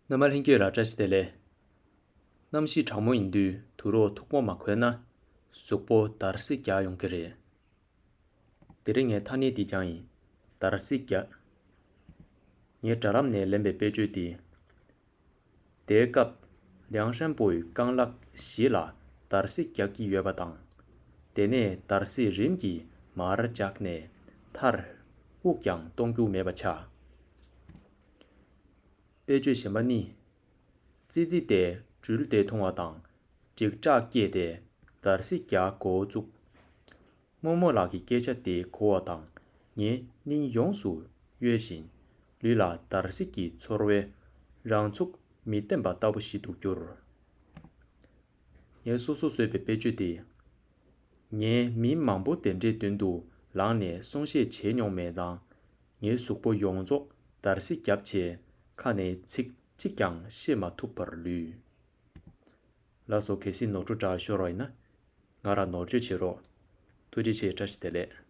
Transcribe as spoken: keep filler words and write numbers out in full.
རྣམ་པ་ལྷན་རྒྱས་ལ་བཀྲ་ཤིས་བདེ་ལེགས། གནམ་གཤིས་གྲང་མོ་ཡིན་དུས་དུག་རོགས་མཐུག་པོ་མ་གོན་ན་གཟུགས་པོ་འདར་སིག་རྒྱག་ཡོང་གི་རེད། དེ་རིང་ངས་ཐ་སྙད་འདི་སྦྱངས་ཡིན། འདར་སིག་རྒྱག་ངའི་དྲ་ལམ་ནས་ལེན་པའི་དཔེ་བརྗོད་འདི། དེའི་སྐབས་ལིའང་ཧྲན་པོའི་རྐང་ལག་བཞི་ལ་འདར་སིག་རྒྱག་གི་ཡོད་པ་དང་། དེ་ནས་འདར་སིག་རིམ་གྱིས་མར་འཇགས་ནས་མཐར་དབུགས་ཀྱང་གཏོང་རྒྱུ་མེད་པ་ཆགས། དཔེ་བརྗོད་གཞན་པ་ནི། ཙི་ཙི་དེ་སྦྲུལ་དེ་མཐོང་བ་དང་འཇིགས་སྐྲག་སྐྱེས་ཏེ་འདར་སིག་རྒྱག་འགོ་བཙུགས། རྨོ་མོ་ལགས་ཀྱི་སྐད་ཆ་དེ་གོ་བ་དང་ངའི་སྙིང་ཡོངས་སུ་གཡོས་ཤིང་ལུས་ལ་འདར་སིག་གི་ཚོར་བས་རང་ཚུགས་མི་བརྟན་པ་ལྟ་བུ་ཞིག་ཏུ་གྱུར། ངས་སོ་སོ་བཟོས་པའི་དཔེ་བརྗོད་དེ། ངས་མི་མང་པོ་དེ་འདྲའི་མདུན་དུ་ལངས་ནས་གསུང་བཤད་བྱས་མྱོང་མེད་ཙང་། ངའི་གཟུགས་པོ་ཡོངས་རྫོགས་འདར་སིག་བརྒྱབ་བྱས་ཁ་ནས་ཚིག་གཅིག་ཀྱང་བཤད་མ་ཐུབ་པར་ལུས། ལགས་སོ། གལ་སྲིད་ནོར་འཁྲུལ་འདྲ་ཤོར་བ་ཡིན་ན་ང་རང་ནོར་བཅོས་བྱེད་རོགས། ཐུགས་རྗེ་ཆེ། བཀྲ་ཤིས་བདེ་ལེགས།